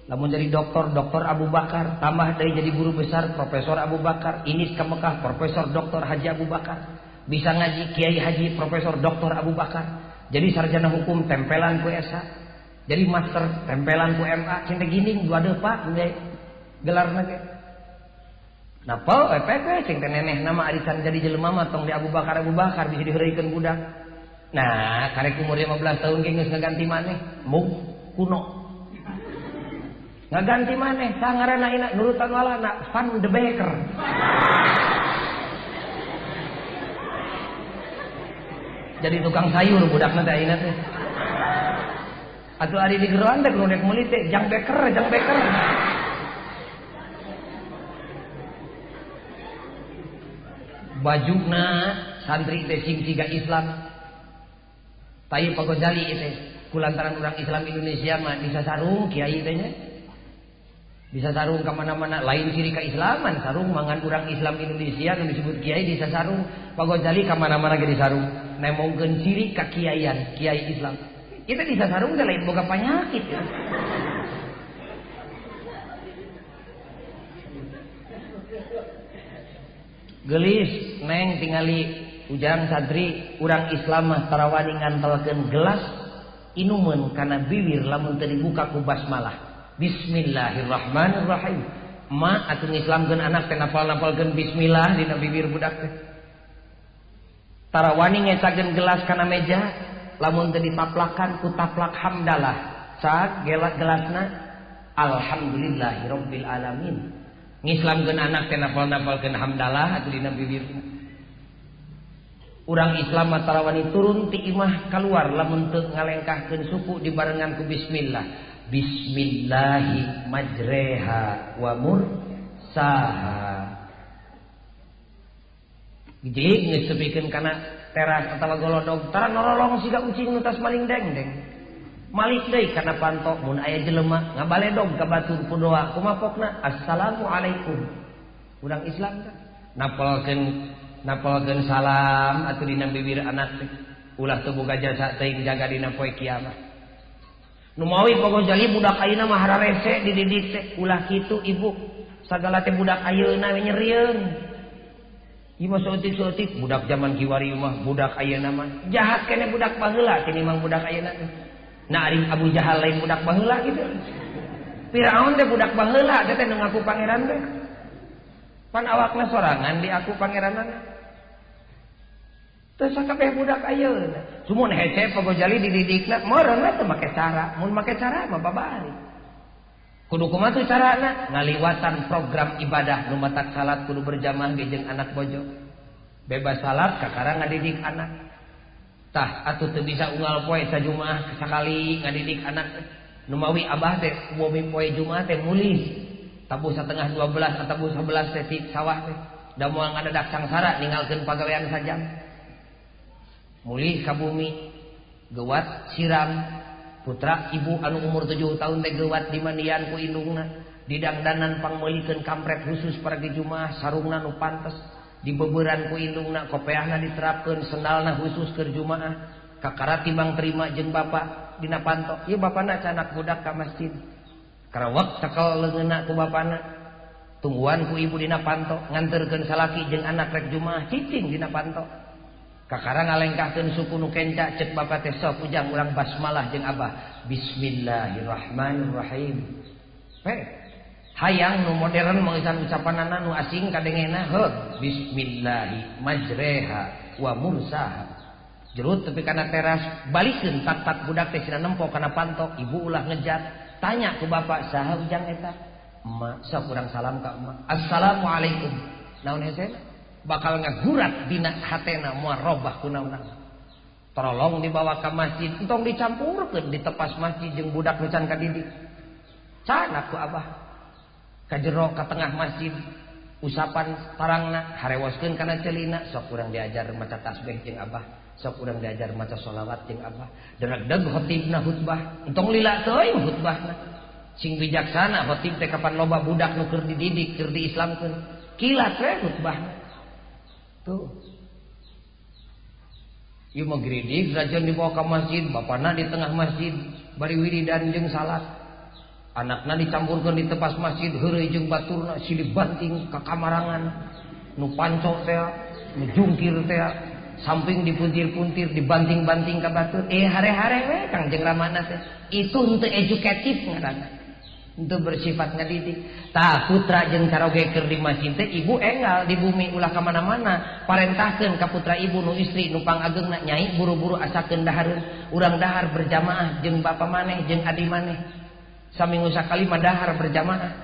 Lamun jadi doktor, doktor Abu Bakar, tambah deui jadi guru besar Profesor Abu Bakar, inis ka Mekah Profesor Doktor Haji Abu Bakar. Bisa ngaji Kiai Haji Profesor Doktor Abu Bakar. Jadi sarjana hukum tempelan ku SH. Jadi master tempelan ku MA. Cinta ginding dua depa gelarna ge. Napa we cing teh neneh nama arisan jadi jelema mah tong di Abu Bakar Abu Bakar bisa diheureuykeun budak. Nah, karek umur 15 tahun ge geus ngaganti maneh, mung kuno. Ngaganti maneh, sangaranna ayeuna nurutan walana Van de Beker. Jadi tukang sayur budakna teh ayeuna teh. Atuh ari di geroan teh nu rek meuli teh jang beker, jang beker. Bajuna santri teh sing siga Islam. Tayu Pak Gozali teh kulantaran urang Islam Indonesia mah bisa sarung kiai teh nya. Bisa sarung ka mana-mana lain ciri keislaman sarung mangan urang Islam Indonesia nu disebut kiai bisa sarung. Pak Gozali ka mana-mana ge disarung. Nemongkeun ciri kakiaian kiai Islam. Kita bisa sarung teh lain boga panyakit ya. Gelis neng tingali ujang santri urang Islam mah tarawani ngantelkeun gelas inumeun kana bibir lamun teu dibuka ku basmalah. Bismillahirrahmanirrahim. Ma atuh ngislamkeun anak teh napal-napalkeun bismillah dina bibir budak teh. Tarawani ngecakeun gelas kana meja lamun teu ditaplakan ku taplak hamdalah. Cak gelasna alhamdulillahirabbil alamin. Ngislamkeun anak teh napal-napalkeun hamdalah atuh dina bibirna. Urang Islam mah tarawani turun ti imah kaluar lamun teu ngalengkahkeun suku dibarengan ku bismillah. Bismillahi majreha wa mursaha. Jadi geus tepikeun kana teras atawa golodog tara norolong siga ucing nu tas maling dengdeng. Malik deui kana panto mun aya jelema ngabaledog ka batur ku doa kumapokna assalamualaikum. Urang Islam teh napalkeun salam atuh dina bibir anak teh ulah teu boga jasa teuing jaga dina poe kiamat. Nu mawi Pak Gozali budak ayeuna mah hararese dididik teh ulah kitu ibu sagala teh budak ayeuna we nyerieun. Ieu mah saeutik-saeutik budak zaman kiwari mah budak ayeuna mah jahat keneh budak baheula tinimbang budak ayeuna teh. Nah ari Abu Jahal lain budak baheula gitu. Firaun teh budak baheula teh teh nu ngaku pangeran teh. Pan awakna sorangan diaku pangeranana. Teu sakabeh budak ayeuna. Sumun hece Pak Gozali dididikna meureun we teu make cara. Mun make cara mah babari. Kudu kumaha tuh carana? Ngaliwatan program ibadah nu matak salat kudu berjamaah ge jeung anak bojo. Bebas salat kakara ngadidik anak. Tah atuh teu bisa unggal poe sajumaah sakali ngadidik anak. Nu mawi abah teh bumi poe Jumaah teh mulih. Tabuh 11:30 atawa 11 teh ti sawah teh. Da moal ngadadak sangsara ninggalkeun pagawean sajam. Mulih ka bumi. Gewat siram putra ibu anu umur 7 tahun teh gewat dimandian ku indungna, didangdanan pangmeulikeun kampret khusus paragi Jumaah, sarungna nu pantes, dibeberan ku indungna, kopeahna diterapkeun, sendalna khusus keur Jumaah. Kakara timbang terima jeung bapak dina panto. Ieu bapana canak budak ka masjid. Karawak cekel leungeunna ku bapana. Tungguan ku ibu dina panto, nganterkeun salaki jeung anak rek Jumaah cicing dina panto. Kakara ngalengkahkeun suku nu kenca cek bapak teh sok ujang urang basmalah jeung abah. Bismillahirrahmanirrahim. Pe hayang nu modern meusan ucapanana nu asing kadengena heuh bismillahi majreha wa mursaha. Jerut tepi kana teras balikeun tak-tak budak teh sina nempo kana panto, ibu ulah ngejat. Tanya ku bapak saha ujang eta? Emak, sok urang salam ka emak. Assalamualaikum. Naon hesena? Bakal ngagurat dina hatena moal robah ku naon-naon. Tolong dibawa ka masjid, entong dicampurkeun di tepas masjid jeung budak nu can kadidik. Canak ku abah. Ka jero ka tengah masjid, usapan tarangna harewoskeun kana ceulina, sok urang diajar maca tasbih jeung abah, sok urang diajar maca sholawat jeung abah. Degdeg khotibna khutbah, entong lila teuing khutbahna. Sing bijaksana khotib teh kapan loba budak nu keur dididik, keur diislamkeun. Kilat we khutbahna. Tuh. Ieu mah geridik rajan dibawa ka masjid, bapana di tengah masjid bari wiridan jeung salat. Anakna dicampurkeun di tepas masjid, heureuy jeung baturna silih banting ka kamarangan. Nu panco teh, nu jungkir teh, samping dipuntir-puntir, dibanting-banting ka batur. Hare-hare we Kangjeng Ramana teh. Itu henteu edukatif ngaranna. Itu bersifat ngadidik. Tah putra jeung caroge keur di masjid teh ibu enggal di bumi ulah ka mana-mana. Parentahkeun ka putra ibu nu istri nu pangageungna nyai buru-buru asakeun dahareun. Urang dahar berjamaah jeung bapa maneh jeung adi maneh. Saminggu sakali mah dahar berjamaah.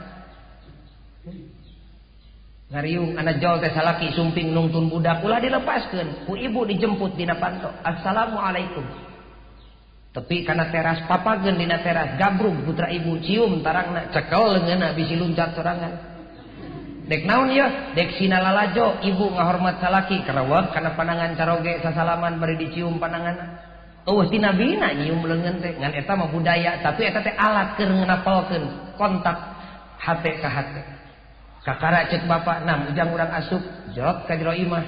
Ngariung anak jol teh salaki sumping nungtun budak ulah dilepaskeun. Ku ibu dijemput dina panto. Assalamualaikum. Tepi kana teras papageun dina teras gabrug putra ibu cium tarangna cekel leungeunna bisi luncat sorangan. Dek naon yeuh? Dek sina lalajo ibu ngahormat salaki karawak kana panangan caroge sasalaman bari dicium pananganna. Eueuh ti nabina nyium leungeun teh ngan eta mah budaya tapi eta teh alat keur ngenapelkeun kontak hate ka hate. Kakara cek bapak nah ujang urang asup jawab ka jero imah.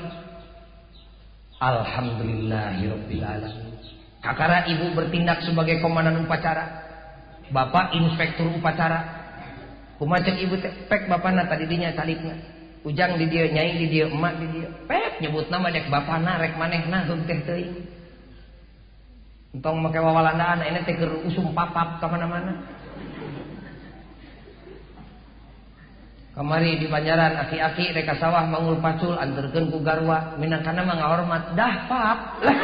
Alhamdulillahirabbil alamin. Kakara ibu bertindak sebagai komandan upacara, bapak inspektur upacara. Kumaha cek ibu teh pek bapana tadi dinya salibna. Ujang di dieu, nyai di dieu, emak di dieu. Pek nyebut nama dek bapana rek manehna heug teh teuing. Entong make wawalandaan ini teh keur usum papap ka mana-mana. Kamari di Banjaran aki-aki rek ka sawah mangul pacul anterkeun ku garwa, minangkana mah ngahormat dah pap. Lah.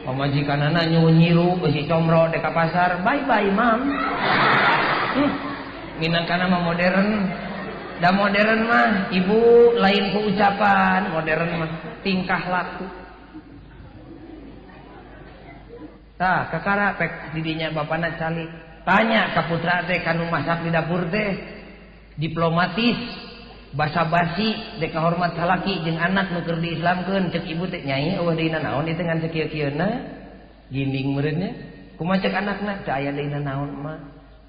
Pamajikanana nyiru besi comro dek ka pasar, bye bye mam. Minangkana mah modern. Da modern mah ibu lain ku ucapan, modern mah tingkah laku. Tah kakara pek didinya bapana calik. Tanya ka putra teh kanu masak di dapur teh diplomatis, basa-basi dek kahormat salaki jeung anak nu keur diislamkeun cek ibu teh nyai eueuh deui naon ieu teh ngan sakieu-kieuna ginding meureun nya. Kumaha cek anakna teu aya deui naon mah.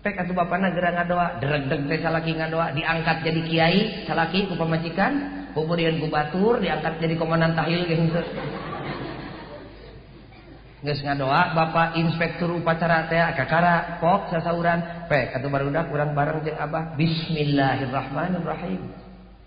Pek atuh bapana geura ngadoa, deregdeg teh salaki ngadoa, diangkat jadi kiai salaki ku pamajikan, kemudian ku batur diangkat jadi komandan tahlil ge henteu. Geus ngadoa bapak inspektur upacara teh kakara pok sasauran pek atuh barudak urang bareng jeung abah bismillahirrahmanirrahim.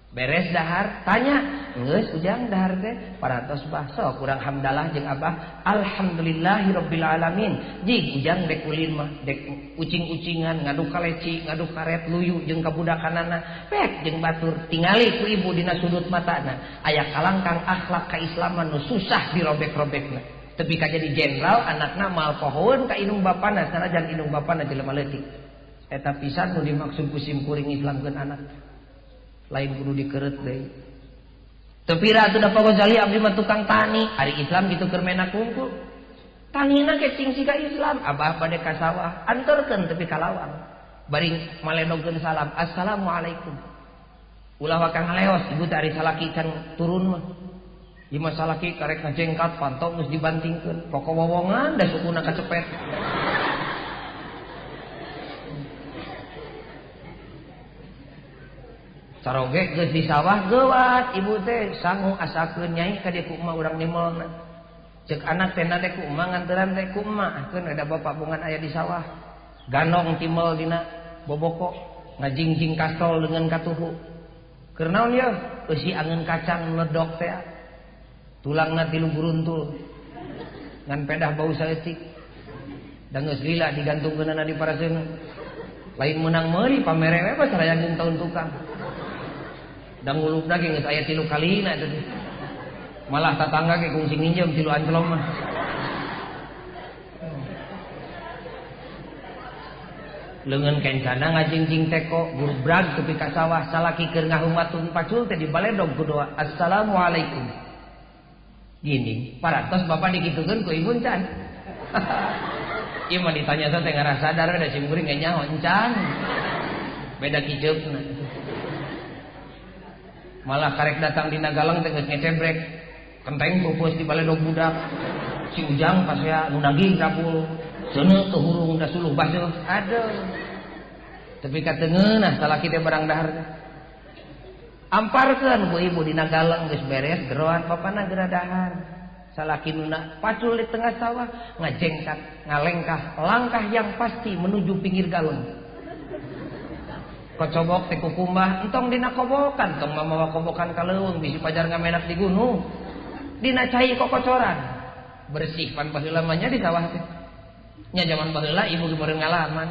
Beres dahar tanya geus ujang dahar teh parantos bah sok urang hamdalah jeung abah alhamdulillahirabbil alamin. Jig ujang dek ulin mah dek ucing-ucingan ngadu kaleci ngadu karet luyu jeung kabudakanana pek jeung batur tingali ku ibu dina sudut matana aya kalangkang akhlak kaislaman nu susah dirobek-robekna. Tepi ka jadi jenderal anakna mal pohoeun ka indung bapana sanajan indung bapana jelema leutik. Eta pisan nu dimaksud ku sim kuring Islamkeun anak. Lain kudu dikeureut deui. Teu pira atuh da Pak Ghazali abdi mah tukang tani, ari Islam kitu keur menak kungkul. Tanina ge cing siga Islam, abah bade ka sawah, anterkeun tepi ka lawang. Bari malenogkeun salam, assalamualaikum. Ulah waka ngaleos ibu teh ari salaki can turun mah. Ieu mah salaki karek ngajengkat panto geus dibantingkeun, pokok wowongan da sukuna kacepet. Caroge geus di sawah geuwat ibu teh sangu asakeun nyai ka dieu ku emak urang nimelna. Cek anak teh nade ku emak nganteran teh ku emak, keun ada bapak bungan aya di sawah. Ganong timel dina boboko ngajingjing kastol dengan katuhu. Keur naon yeuh? Eusi angeun kacang ledok teh. Tulangna tilu guruntul. Ngan pedah bau saeutik. Da geus lila digantungkeunana di paraseuneu. Lain meunang meuli pamere we bae sarayageun taun tukang. Da ngulupna ge geus aya 3 kalina eta teh. Malah tatangga ge kungsi nginjem 3 ancelom mah. Leungeun kencana ngajingjing teko gurbrag tepi ka sawah salaki keur ngahumatun pacul teh dibaledog ku doa assalamualaikum. Gini, parantos bapak dikitukeun ku ibu encan. Ieu mah ditanya teh ngarah sadar da sim kuring ge nyaho encan. Beda kiceupna. Malah karek datang dina galang teh geus ngecebrek. Kenteng pupus di baledog budak. Si Ujang pasea nu daging rabul. Seuneu teu hurung da suluh baseuh. Aduh. Tapi katengeunah salaki teh barang dahar. Amparkeun ku ibu dina galeng geus beres geroan bapana geura dahar. Salaki nuna pacul di tengah sawah ngajengkat ngalengkah langkah yang pasti menuju pinggir galeng. Kocobok teh kukumbah entong dina kobokan tong mamawa kobokan ka leuweung bisi pajar ngamenak di gunung. Dina cai kokocoran. Bersih pan baheula mah nya di sawah teh. Nya jaman baheula ibu ge meureun ngalaman.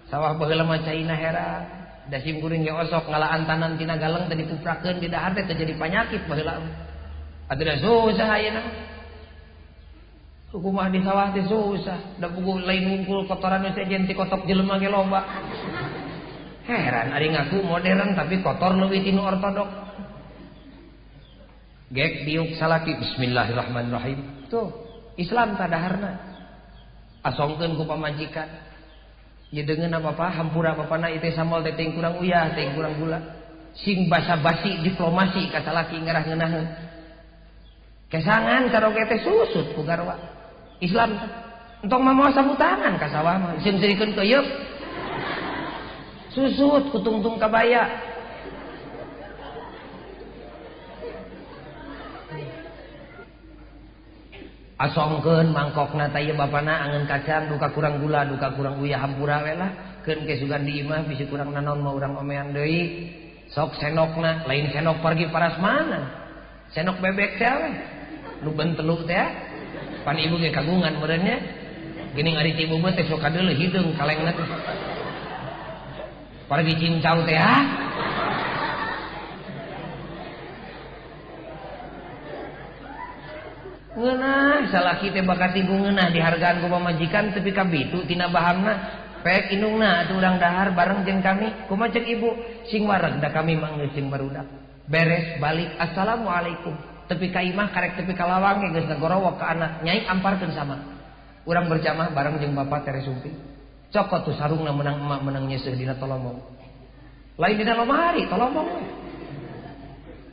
Sawah baheula mah caina herang. Da sim kuring ge osok ngalaan tanan tina galeng teh dipuprakeun di dahar teh jadi panyakit baheula. Atuh da susah ayeuna. Hukumah di sawah teh susah, da puguh lain wungkul kotoran we sejen ti kotok jelema ge loba. Heran ari ngaku modern tapi kotor leuwih ti nu ortodok. Gek diuk salaki bismillahirrahmanirrahim. Tuh, Islam tadaharna. Asongkeun ku pamajikan. Ya deungeun apa hampura bapana ieu teh sambal teh teuing kurang uyah, teuing kurang gula. Sing basa-basi diplomasi ka salaki ngarah ngeunaheun. Kesangan caroge teh susut ku garwa. Islam entong mamawa sapu tangan ka sawah mah, sieun-sieunkeun keuyeup. Susut ku tungtung kabaya. Asongkeun mangkokna teh ieu bapana angeun kacang duka kurang gula duka kurang uyah hampura we lah keun ke sugan di imah bisi kurang nanaon mah urang omean deui sok senokna lain senok pergi parasmanan senok bebek teh we nu bentelu teh pan ibu ge kagungan meureun nya geuning ari ti ibu teh sok kadeuleuh hideung kalengna teh pargi cincau teh ah. Ngeunah salaki teh bakati ku ngeunah dihargaan ku pamajikan tepi ka bitu tina bahamna pek indungna atuh urang dahar bareng jeung kami kumaha ceuk ibu sing wareg da kami mah geus jeung barudak beres balik assalamualaikum tepi ka imah karek tepi ka lawang ge geus ngagorowok ka anak nyai amparkeun sama urang berjamaah bareng jeung bapak tere sumping cokot tuh sarungna menang emak menang nyeuseuh dina tolomong lain dina lomari tolomong we.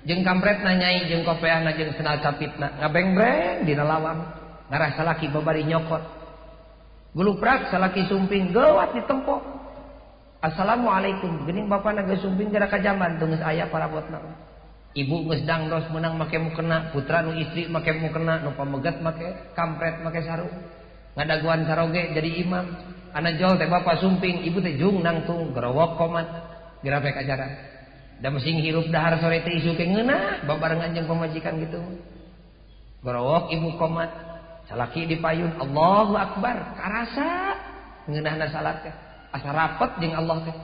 Jeung kampretna nyai jeung kopeahna jeung sendal capitna ngabengbreng dina lawang ngarah salaki babari nyokot guluprak salaki sumping geuwat ditempo assalamualaikum geuning bapana geus sumping geura ka jamban teu geus aya parabotna ibu geus dangdos meunang make mukena putra nu istri make mukena nu pamegat make kampret make sarung ngadaguan saroge jadi imam ana jol teh bapa sumping ibu teh jung nangtung gerowok komat geura pek ajaran. Da mesing hirup dahar sore teh isu ke ngeunah babarengan jeung pamajikan gitu. Gorowok ibu komat, salaki dipayun Allahu akbar, karasa ngeunahna salat teh. Asa rapet jeung Allah teh.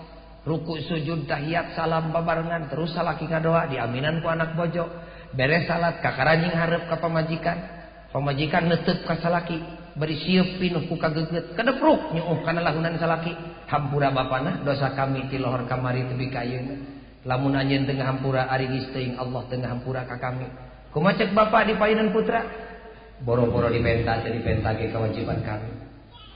Ruku sujud tahiyat salam babarengan terus salaki ngadoa diaminan ku anak bojo. Beres salat kakaranjing hareup ka pamajikan. Pamajikan neuteub ka salaki, bari sieup pinuh ku kagegeut, kadepruk nyuuh kana lahunan salaki. Hampura bapana dosa kami ti lohor kamari tepi ka ayeuna. Lamun anjeun teu ngahampura ari geus teuing Allah teu ngahampura ka kami. Kumaha ceuk bapa di payunan putra? Boro-boro dipenta teu dipenta ge kewajiban kami.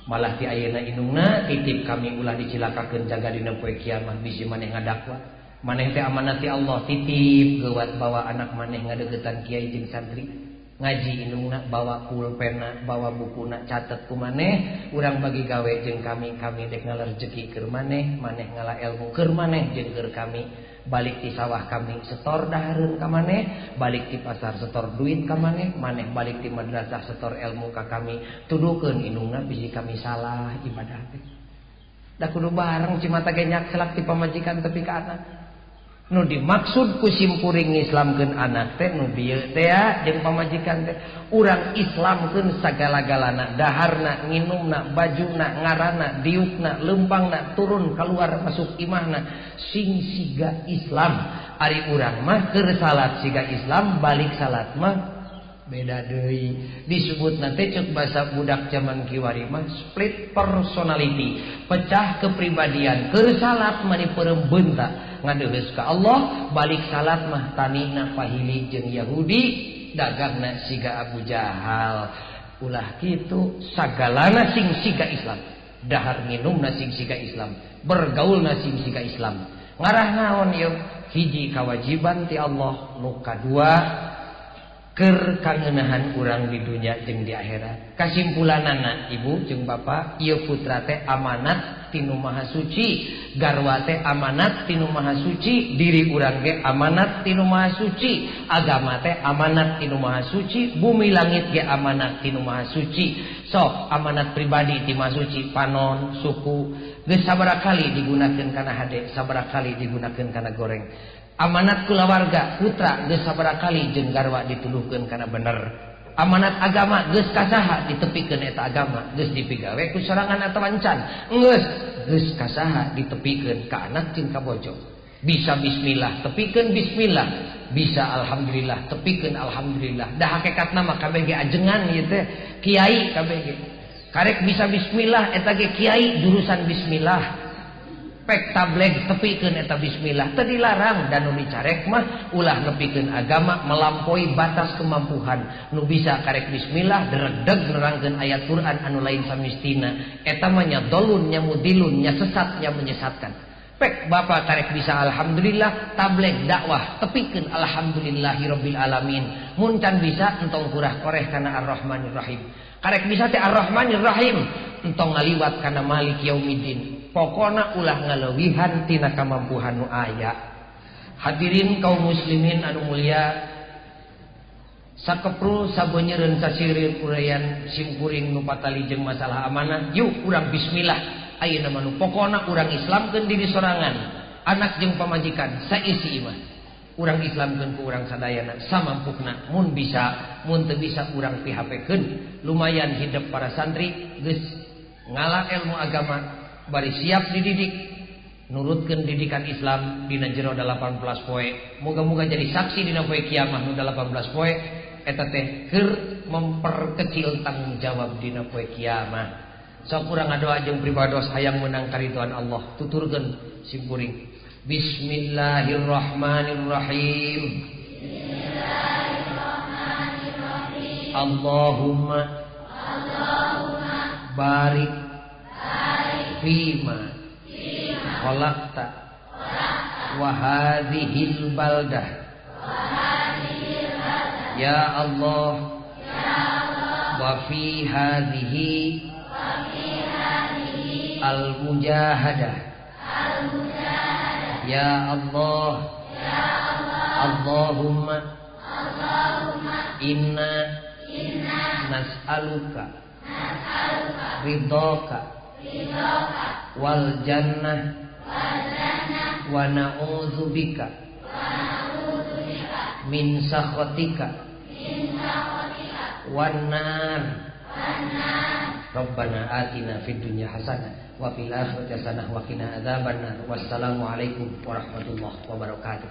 Malah ti ayeuna indungna titip kami ulah dicilakakeun jaga dina poe kiamat bisi maneh ngadakwa. Maneh teh amanat ti Allah titip geuwat bawa anak maneh ngadeukeutan kiai jeung santri. Ngaji indungna bawa pulpenna, bawa bukuna, catet ku maneh, urang bagi gawe jeung kami, kami dek ngala rejeki keur maneh, maneh ngala ilmu keur maneh jeung keur kami. Balik ti sawah kami setor dahareun ka maneh, balik ti pasar setor duit ka maneh, maneh balik ti madrasah setor ilmu ka kami. Tuduhkeun indungna bisi kami salah ibadah teh. Da kudu bareng cimata ge nyakselak ti pamajikan tepi ka anak. Nu dimaksud ku simkuring ngislamkeun anak teh nu bieu teh jeung pamajikan teh urang Islamkeun sagala-galana, daharna, nginumna, bajuna, ngaranna, diukna, leumpangna, turun keluar masuk imahna sing siga Islam. Ari urang mah keur salat siga Islam, balik salat mah beda deui. Disebutna teh ceuk basa budak zaman kiwari mah split personality, pecah kepribadian. Keur salat mah dipeureum beunta ngadeuheus ka Allah, balik salat mah tanina pahili jeung Yahudi, dagangna siga Abu Jahal. Ulah kitu, sagalana sing siga Islam, dahar minumna sing siga Islam, bergaulna sing siga Islam. Ngarah naon ieu? Hiji kawajiban ti Allah, nu kadua keur kangenahan urang di dunia jeung di akhirat. Kasimpulanana ibu jeung bapak, ieu putra teh amanat tinu Maha Suci, garwa teh amanat tinu Maha Suci, diri urang ge amanat tinu Maha Suci, agama teh amanat tinu Maha Suci, bumi langit ge amanat tinu Maha Suci. Sok amanat pribadi ti Maha Suci, panon, suku geus sabaraha kali digunakeun kana hade, sabaraha kali digunakeun kana goreng. Amanat kulawarga putra geus sabaraha kali jeung garwa dituduhkeun kana bener. Amanat agama geus kasaha ditepikeun eta agama, geus dipigawe ku sorangan atawa encan, geus geus kasaha ditepikeun ka anak jeung ka bojo. Bisa bismillah tepikeun bismillah, bisa alhamdulillah tepikeun alhamdulillah. Da hakikatna mah kabeh ge ajengan ieu teh, kiai kabeh ge. Karek bisa bismillah eta ge kiai jurusan bismillah. Pek tableg tepikeun eta bismillah teu dilarang, dan nu dicarek mah ulah nepikeun agama melampaui batas kemampuan. Nu bisa karek bismillah deredeg nerangkeun ayat Quran anu lain samistina, eta mah nya dolun nya mudilun nya sesat nya menyesatkan. Pek bapak karek bisa alhamdulillah tableg dakwah tepikeun alhamdulillahirabbil alamin. Mun can bisa entong kurah koreh kana arrahmanir rahim. Karek bisa teh arrahmanir rahim entong ngaliwat kana malik yaumiddin. Pokona ulah ngalewihan tina kamampuhan nu aya. Hadirin kaum muslimin anu mulia, sakeprul sabeunyereun sasireun uraian simkuring nu patali jeung masalah amanah. Yuk urang bismillah ayeuna mah nu pokona urang Islamkeun diri sorangan, anak jeung pamajikan saisi imah. Urang Islamkeun ku urang sadayana samampukna, mun bisa mun teu bisa urang PHP-keun. Lumayan hidup para santri geus ngala ilmu agama, bari siap dididik, nurutkeun didikan Islam dina jero 18 poe. Moga-moga jadi saksi dina poe kiamah nu 18 poe eta teh keur memperkecil tanggung jawab dina poe kiamah. Sok urang ngadoa jeung pribados hayang meunang karidhoan Allah, tuturkeun simkuring. Bismillahirrahmanirrahim. Bismillahirrahmanirrahim. Allahumma Allahumma barik fima khalaqta wa hadhil baldah ya Allah wa fi hadhihi al mujahadah ya Allah Allahumma inna nas'aluka ridhoka wal jannah wa na'udzubika min sakhatika wan nar. Rabbana atina fid dunya hasanah wa fil akhirati hasanah wa qina adzabannar. Wassalamualaikum warahmatullahi wabarakatuh.